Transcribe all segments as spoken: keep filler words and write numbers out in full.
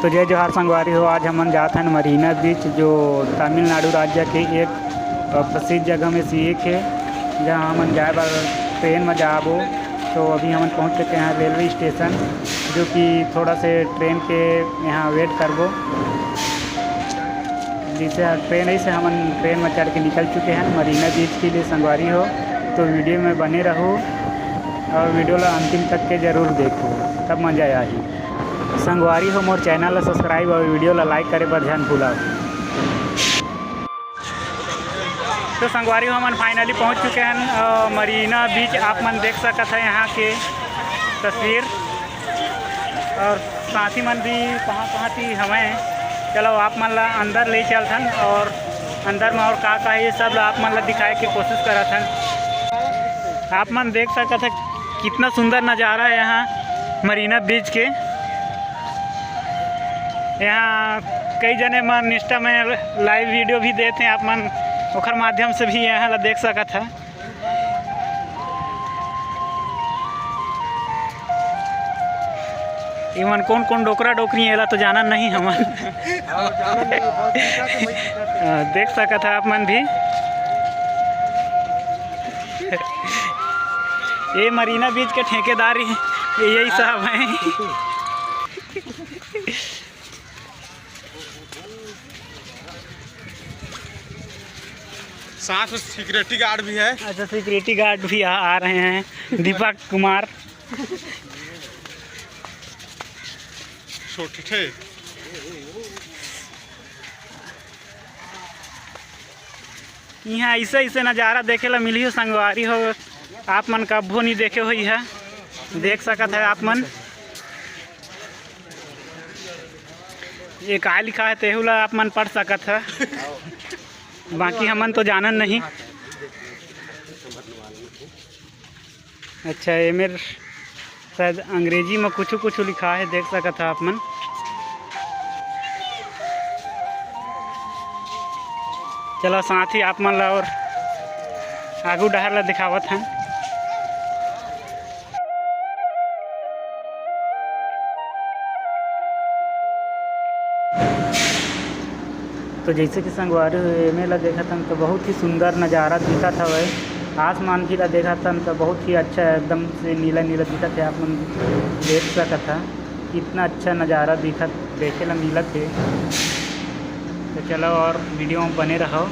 तो जय जोहार संगवारी हो, आज हमन जात हन मरीना बीच, जो तमिलनाडु राज्य के एक, अ, प्रसिद्ध जगह में से एक हे, जहाँ हमन जाए बर ट्रेन में जाबो। तो अभी हमन पहुँच चुके हैं रेलवे स्टेशन, जो कि थोड़ा से ट्रेन के यहाँ वेट करबो, जिसे ट्रेन ही से हमन ट्रेन में चढ़ के निकल चुके हैं मरीना बीच के लिए संगवारी हो। तो वीडियो में बने रहो और वीडियो ला अंतिम तक के जरूर देखो, तब मजा आही। संगवारी हो, मोर चैनल ला सब्सक्राइब और वीडियो ला लाइक करे बर झन भूला। तो संगवारी हो, हमन फाइनली पहुंच चुके हैं, अ, मरीना बीच। आप मन देख सकत है यहाँ के तस्वीर और साथी मन भी कहाँ कहाँ थी हमें। चलो, आप मन ला अंदर ले चलथन और अंदर में और का का है, ये सब ला आप मन ला दिखाए के कोशिश करत हन। आप मन देख सकत है कितना सुंदर नज़ारा है यहाँ मरीना बीच के। यहाँ कई जने मन इंस्टा में लाइव वीडियो भी देते हैं, आप मन ओखर माध्यम से भी यहाँ ला देख सकत है। इमन कौन कौन डोकरा डोकरी एला तो जानन नहीं हमन। हाँ, देख सकत है आप मन भी। ये मरीना बीच के ठेकेदार ही, ये यही साहब हैं। साथ में सिक्योरिटी गार्ड भी है। अच्छा, सिक्योरिटी गार्ड भी आ, आ रहे हैं, दीपक कुमार। छोटे थे। यहाँ ऐसे ऐसे नज़ारा देखे ला मिली हो संगवारी हो, आप मन कभो नहीं देखे होई है। देख सकत है आप मन, ये का लिखा है तेहू ला आप मन पढ़ सकत है, बाकी हमन तो जानन नहीं। अच्छा, ये मेर शायद अंग्रेजी में कुछ कुछ लिखा है, देख सकत है आप मन। चलो साथ ही आप मन ला और आगू डहर ला दिखावत हैं। तो जैसे कि संगवारी हो, एमे ला देखत हन तो बहुत ही सुंदर नज़ारा दिखत हवय। आसमान भी ला देखत हन तो बहुत ही अच्छा, एकदम से नीला नीला दिखत है। आप मन देख सकत हा, कितना अच्छा नज़ारा दिखत, देखे ला मिलत है। तो चलो और वीडियो में बने रहो।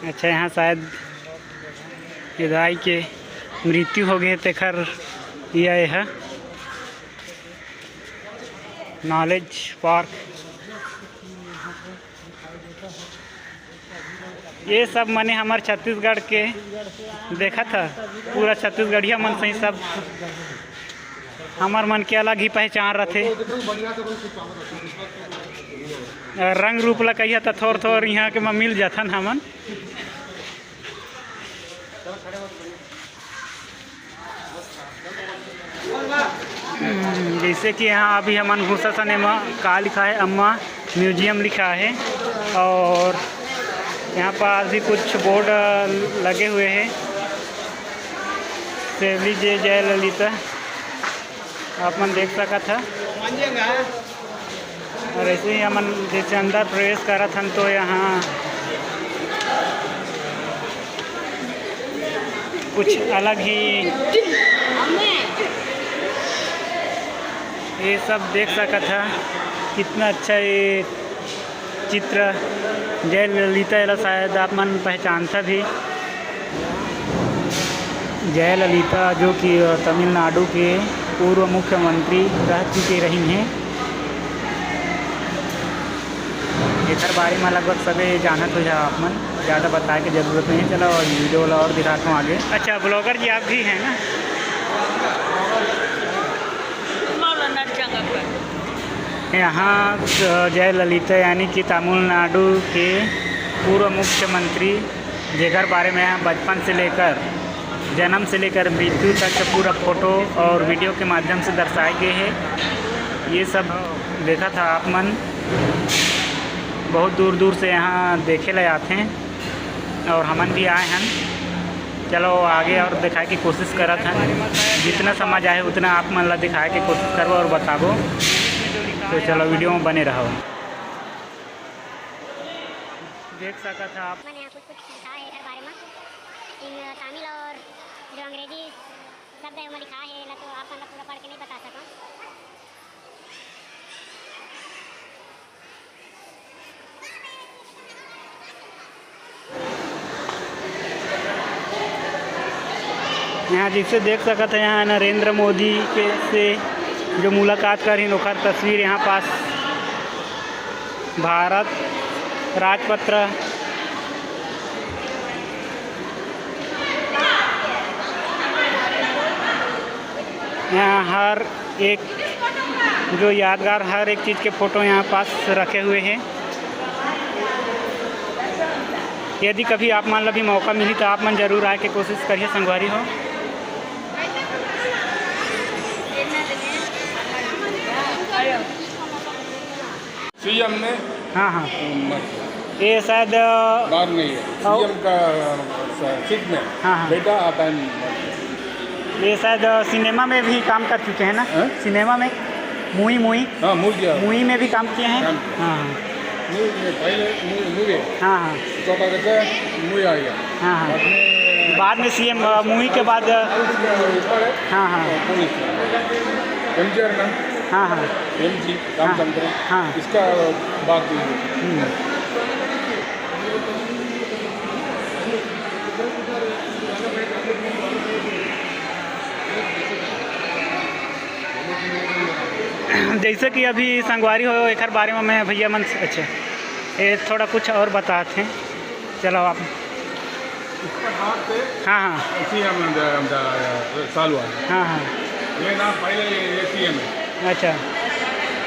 अच्छा, यहाँ शायद ये दाई के मृत्यु हो गए, तेखर ये आए है नॉलेज पार्क। ये सब मने हमर छत्तीसगढ़ के देखत ह, पूरा छत्तीसगढ़िया मन सही सब हमर मन के अलग ही पहचान रथे। रंग रूप ला कहिया त थोर थोर यहाँ के म मिल जाथन हमन। हम्म, जैसे कि यहाँ अभी हमन घुसत हन, एमा का लिखा है, अम्मा म्यूजियम लिखा है। और यहाँ पास भी कुछ बोर्ड, अ, लगे हुए हैं, सेवली जे जय ललिता, आप मन देख सकत ह। और ऐसे ही हमन जैसे अंदर प्रवेश करत हन तो यहाँ कुछ अलग ही ये सब देख सकत ह, कितना अच्छा ये चित्र। जय ललिता, एला शायद आप मन पहचानता भी। जयललिता, जो कि, अ, तमिलनाडु के पूर्व मुख्यमंत्री रह चुके रही हैं, एकर बारे में लगभग सबे जानत हो जा आप मन, ज़्यादा बताए के जरूरत नहीं है। चलो, वीडियो ला और दिखाता हूँ आगे। अच्छा, ब्लॉगर जी आप भी हैं ना? यहाँ, अ, जयललिता यानी कि तमिलनाडु के पूर्व मुख्यमंत्री, जेकर बारे में बचपन से लेकर, जन्म से लेकर मृत्यु तक के पूरा फोटो और वीडियो के माध्यम से दर्शाए गए हे। ये सब देखत हा आप मन, बहुत दूर दूर से यहाँ देखे ला आथे और हमन भी आए हन। चलो आगे और दिखाए के कोशिश करत हन, जितना समझ आए उतना आप मन ला दिखाए के कोशिश करबो और बताबो। तो चलो वीडियो में बने रहो। देख सकत हा आप। मैंने यहाँ कुछ कुछ लिखा है एकर बारे में, इन तमिल और जो अंग्रेजी शब्द है, ओमा लिखा है, ला तो आप मन ला पूरा पढ़ के नहीं बता सकंव। यहाँ जैसे देख सकत है, यहाँ नरेंद्र मोदी के से जो मुलाकात करिन, ओकर तस्वीर यहाँ पास। भारत राजपत्र। यहाँ हर एक जो यादगार, हर एक चीज़ के फोटो यहाँ पास रखे हुए हैं। यदि कभी आप मन ला भी मौका मिली तो आप मन जरूर आए के कोशिश करिए संगवारी हो। सीएम ने हाँ, हाँ। मर गया। ये शायद, अ, बार नहीं है। और सीएम का, अ, सीट में हाँ, हाँ। बेटा आता है, मर गया। ये शायद, अ, सिनेमा में भी काम कर चुके हैं ना? हाँ? सिनेमा में मूवी, मूवी? हाँ, मूवी किया। मूवी में भी काम किए हैं? काम किया। हाँ, हाँ। मूवी में पहले मूवी, मूवी है। हाँ, हाँ। चौथा देखा, मूवी आ गया। हाँ, हाँ। बाद में बाद में सीएम, अ, मूवी के बाद, अ, ऊपर है। हाँ, हाँ। पुलिस। एमजीआर ना? हाँ, हाँ। एमजी हाँ। रामचंद्र। हाँ। इसका बात हुई। हम्म। जैसे कि अभी संगवारी हो, एकर बारे में मैं भैया मन से, अच्छा, ये थोड़ा कुछ और बताते हैं। चलो आप। हाँ, हाँ। सीएम द-, द-, सालवा। हाँ, हाँ। ये ना पहले ये सीएम है। अच्छा।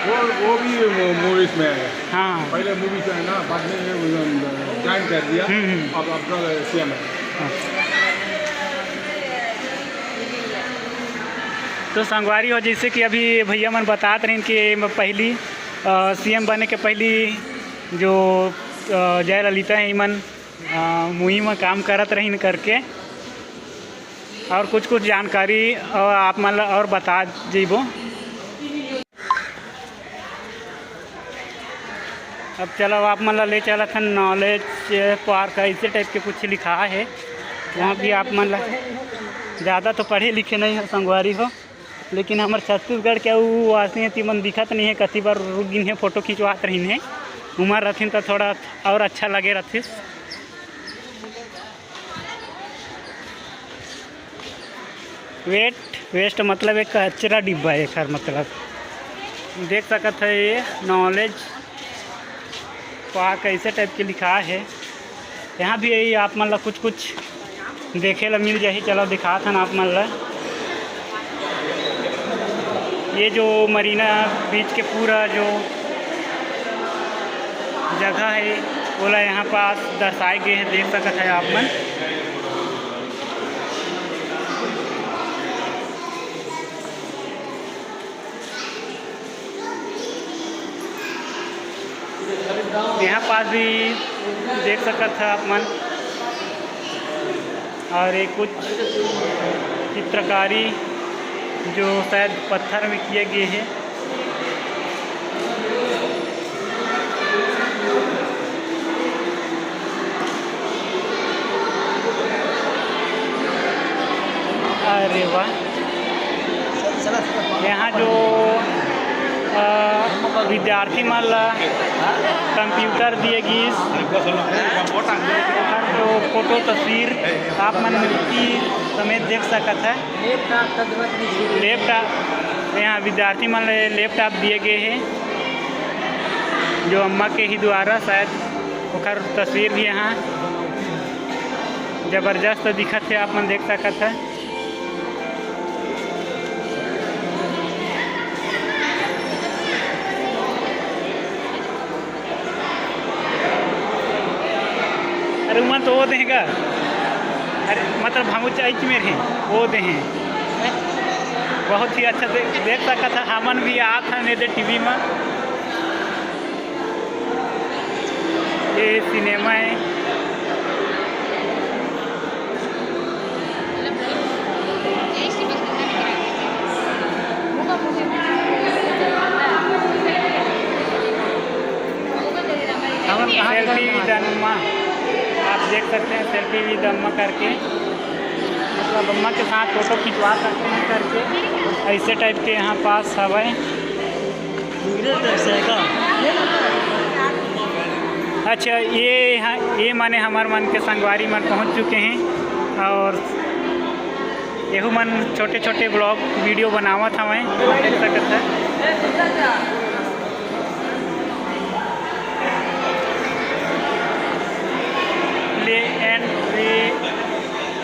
वो, वो भी मू-, मूवीज में है। हाँ। पहले मूवीज है ना, बाद में ये, ज्वाइन कर दिया। हम्म, हम्म। अब, अब तो सीएम है। हाँ। तो संगवारी हो, जैसे कि अभी भैया मन बतात रहिन कि एमा पहली, अ, सीएम बने के पहली जो, अ, जयललिता है, इमन, अ, मुहिम म काम करत रहिन करके, और कुछ कुछ जानकारी, अ, आप मन ला और बता जइबो। अब चलो, आप मन ला ले चलत हन नॉलेज पार्क, ऐसे टाइप के कुछ लिखा है। वहाँ भी आप मन ला, ज़्यादा तो पढ़े लिखे नहीं हो संगवारी हो, लेकिन हमर छत्तीसगढ़ के अउ वासी हैं, तिमन दिखत नहीं है, कति बार रुक गिन है, फोटो खिंचवात रहिन है, उमर रथिन तो थोड़ा और अच्छा लगे रथिस। वेट, वेस्ट मतलब एक कचरा डिब्बा है एखर, मतलब देख सकत है ये नॉलेज पार्क ऐसे टाइप के लिखा है। यहाँ भी यही आप मन ला कुछ कुछ देखे ला मिल जाही। चलो दिखात हन आप मन ला, ये जो मरीना बीच के पूरा जो जगह है, ओला यहाँ पास दर्शाए गए हैं, देख सकत है आप मन। यहाँ पास भी देख सकत है आप मन, और ये कुछ चित्रकारी जो शायद पत्थर में किए गए हैं। अरे वाह, यहाँ जो, अ, विद्यार्थी मन ला कंप्यूटर दिए गिस, ओकर जो फोटो तस्वीर आप मन मूर्ति समेत देख सकत है। लैपटॉप, यहाँ विद्यार्थी मन ला लैपटॉप दिए गए हैं, जो अम्मा के ही द्वारा शायद ओकर तस्वीर भी यहाँ जबरदस्त दिखत है, आप मन देख सकत है। तुमन तो वो देंगे, अरे मतलब हम उच्च में रहे, वो दे हैं। बहुत ही अच्छा दे, देख सकत है, हमन भी आत हैं एदे टीवी में। ये सिनेमा है। सेल्फी विद अम्मा, आप देख सकते हैं, सेल्फी विद अम्मा करके, मतलब अम्मा के साथ फोटो खिंचवा सकते हैं करके, ऐसे टाइप के यहाँ पास हवय। अच्छा, ये यहाँ, ये माने हमर मन के संगवारी मन पहुँच चुके हैं और एहू मन छोटे छोटे ब्लॉग वीडियो बनावत हवय, देख सकत है। ले एंड रे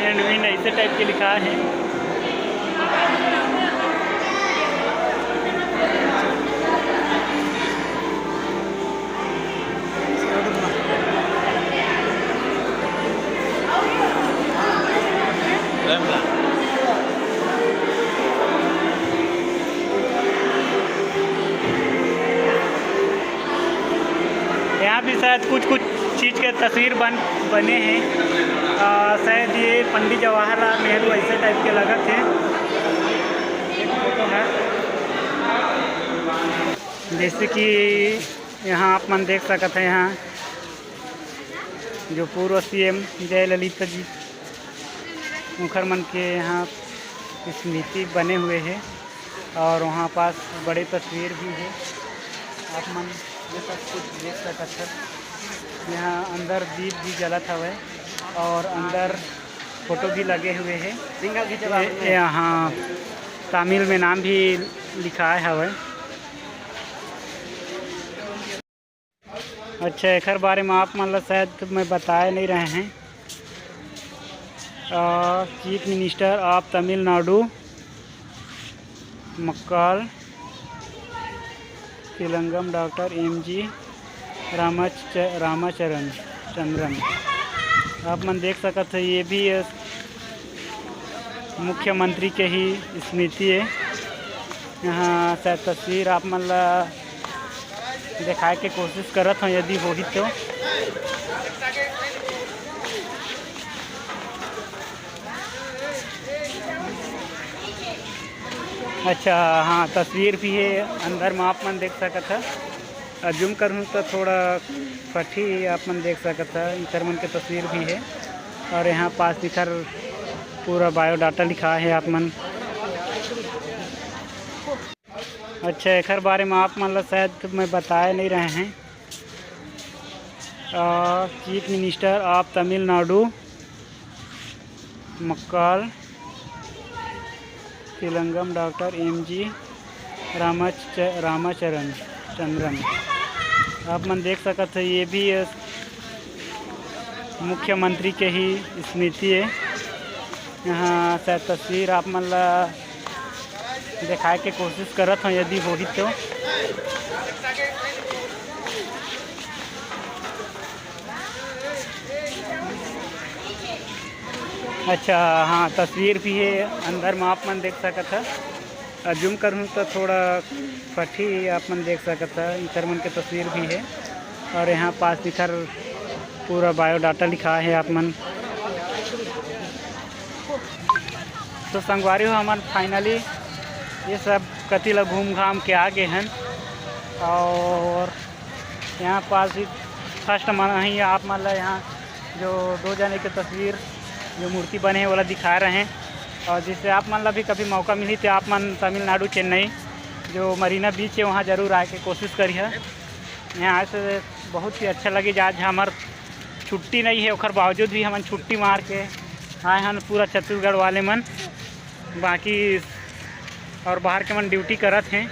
एंड विन ऐसे टाइप के लिखा है। यहाँ भी शायद कुछ कुछ चीज़ के तस्वीर बन बने हैं। आ, शायद ये पंडित जवाहरलाल नेहरू ऐसे टाइप के लगत है। एक फोटो है, जैसे कि यहाँ आप मन देख सकत है, यहाँ जो पूर्व सीएम जयललिता जी, उनकर मन के यहाँ स्मृति बने हुए है और वहाँ पास बड़े तस्वीर भी है। आप मन ये सब कुछ देख सकत है। यहाँ अंदर दीप भी जलत हवय और अंदर फोटो भी लगे हुए है। सिंगल खींचे ये, यहाँ तमिल में नाम भी लिखाए हवय। अच्छा, एखर बारे में आप मन ला शायद मैं बताए नहीं रहे हैं। Chief minister of Tamil Nadu Makkal Thilagam doctor M G रामाच-, रामाचरण चंद्रन। आप मन देख सकत है, ये भी, अ, मुख्यमंत्री के ही स्मृति है। यहाँ शायद तस्वीर आप मन ला दिखाए के कोशिश करत हूँ, यदि होही तो। अच्छा, हाँ, तस्वीर भी है अंदर में, आप मन देख सकत है। जूम करूँ तो थोड़ा फटी, आप मन देख सकत है, इनकर मन के तस्वीर भी है। और यहाँ पास इधर पूरा बायोडाटा लिखा है आप मन। अच्छा, एखर बारे में आप मन ला शायद मैं बताए नहीं रहे हैं। Chief minister of Tamil Nadu Makkal Thilagam doctor M G रामाच-, रामाचरण चंद्रन। आप मन देख सकत है, ये भी, अ, मुख्यमंत्री के ही स्मृति है। यहाँ शायद तस्वीर आप मन ला दिखाए के कोशिश करत हूँ, यदि होही तो। अच्छा, हाँ, तस्वीर भी है अंदर में, आप मन देख सकत है। जूम करूँ तो थोड़ा फटी, आप मन देख सकत है, इनकर मन के तस्वीर भी है। और यहाँ पास इधर पूरा बायोडाटा लिखा है आप मन। तो संगवारी हो, हमन finally ये सब कति ला घूम घाम के आ गए हैं। और यहाँ पास भी first मन ही आप मन ला यहाँ जो दो जने के तस्वीर, जो मूर्ति बने हे, वाला दिखा रहे हैं। और जिससे आप मन ला भी कभी मौका मिली तो आप मन तमिलनाडु, चेन्नई, जो मरीना बीच है, वहाँ जरूर आए के कोशिश करिए। यहाँ आए से बहुत ही अच्छा लगे। आज हमार छुट्टी नहीं है, ओखर बावजूद भी हमन छुट्टी मार के आए हन, पूरा छत्तीसगढ़ वाले मन। बाकी और बाहर के मन ड्यूटी करत हैं।